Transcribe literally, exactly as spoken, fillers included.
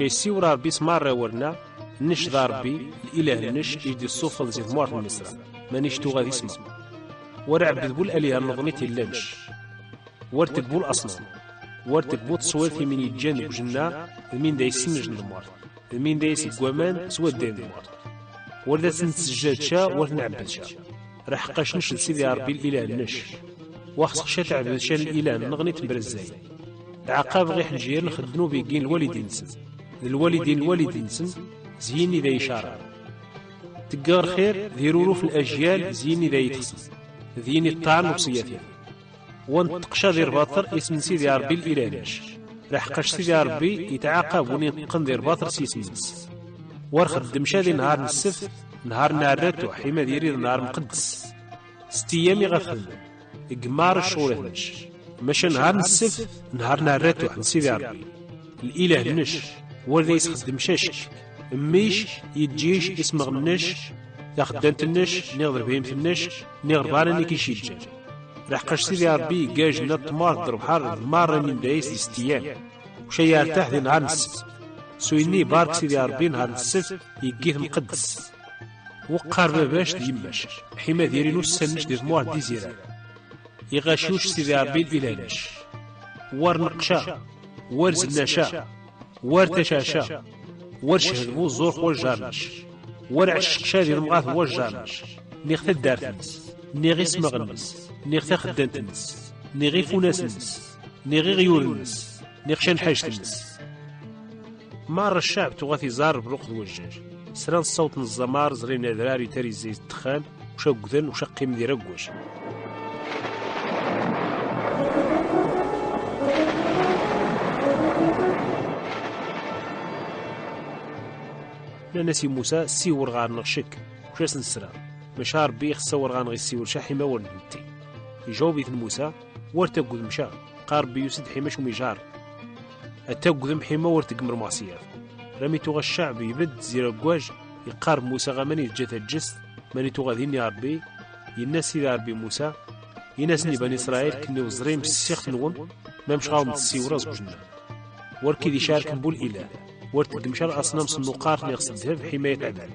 Yessiwel Ṛebbi s marra iwerna, nnec d Ṛebbi, lilah-nnec, i j-d-issufɣen zi tmurt n Misra, ma nec tuɣa d isma. Wer ɛebbed bu laliha nnuḍen i t-illa nnec. Wer teg bu laṣnam. Wer teg bu teswirt i min iǧǧan deg ujenna, d min da yessennejn lmurt, d min da yesseg waman s waddayem n lmurt. Wer da tensejjad ca, wer tenɛebbed ca. Raḥqac nnec d Sidi Ṛebbi lilah-nnec. Wa xseɣ ca tɛebded ca n lilah nneɣni tmbrezzayen. Tɛaqabeḍ iḥenǧiren x ddnub iggin lwalidin-nsen, d lwalidin n lwalidin-nsen, zi yinni da icarɛen. Teggeɣ lxir di ruruf n lajyal zi yinni da itxsen, d yinni ṭṭaɛen lewṣiyat-in. Wer nṭeqqec ca di lbaṭel isem n Sidi Ṛebbi lilah-nnec. Raḥqac Sidi Ṛebbi itɛaqab win ineṭṭqen di lbaṭel s yisem-ns. Wer xeddem ca di nhar n ssebt, nhar n rratuḥ, ḥima ad yiri d nhar mqeddes. Sett iyyam i ɣ ad xedmen, gmar ccɣulat-nnec. Maca nhar n ssebt, nhar n rratuḥ n Sidi Ṛebbi, lilah-nnec, wer da isxeddem ca ccek. Mmic, iǧǧic, ismeɣ-nnec, taxeddant-nnec, niɣ d lbhimt-nnec, niɣ lbanan i k-ic-iǧǧan. Raḥqac Sidi Ṛebbi igga ajenna d tmurt d lebḥer d marra min da is di sett iyyam. U ca yartaḥ di nhar n ssebt. S uyenni ibarek Sidi Ṛebbi nhar n ssebt, iggi-t mqeddes. Weqqar babac d yemmac, ḥima ad irin ussan-nnec di tmurt d iziran. Iɣac yuc Sidi Ṛebbi lilah-nnec. Wer neqqec ca, wer zna ca, wer taca ca, wer cehhed bu ẓẓur x wajjar-nnec, wer ɛecceq ca di lemɣat n wajjar-nnec, niɣ taddart-nnes, niɣ ismeɣ-nnes, niɣ taxeddant-nnes, niɣ ifunas-nnes, niɣ iɣyul-nnes, niɣ canḥajt-nnes. Marra ccɛeb tuɣa-t iẓar lebruq d wajjaj. Sran ṣṣawt n ẓẓamar, ẓrin adrar itar izzay s ddexxan, u ca ggden, u ca qqimen di ragwac. Nnan-as i Musa: "Ssiwel ɣer-neɣ cekk, u ca s-nesra. Maca Ṛebbi ixṣṣa wer ɣer-neɣ issiwel ca ḥima wer d-netti." Ijaweb-iten Musa: "Wer taggdem ca, qa Ṛebbi yus-d ḥima cum ijar. Ad taggdem ḥima wer tegmrem ɣ ṣṣyad." Rami tuɣa ccɛeb ibedd zi ragwac, iqqar-d Musa ɣa mani yeǧǧa taǧǧest, mani tuɣa dinni Ṛebbi. Inna Sidi Ṛebbi i Musa: "In-asen i Bani Isṛayil kenni ur ẓrim ssiɣt-nwen, mamec ɣa-wen-d-ssiwleɣ zeg ujenna. Wer kid-icarken bu lilah, wer teggem ca laṣnam s nnuqart niɣ s ddheb ḥima i t-ɛebden."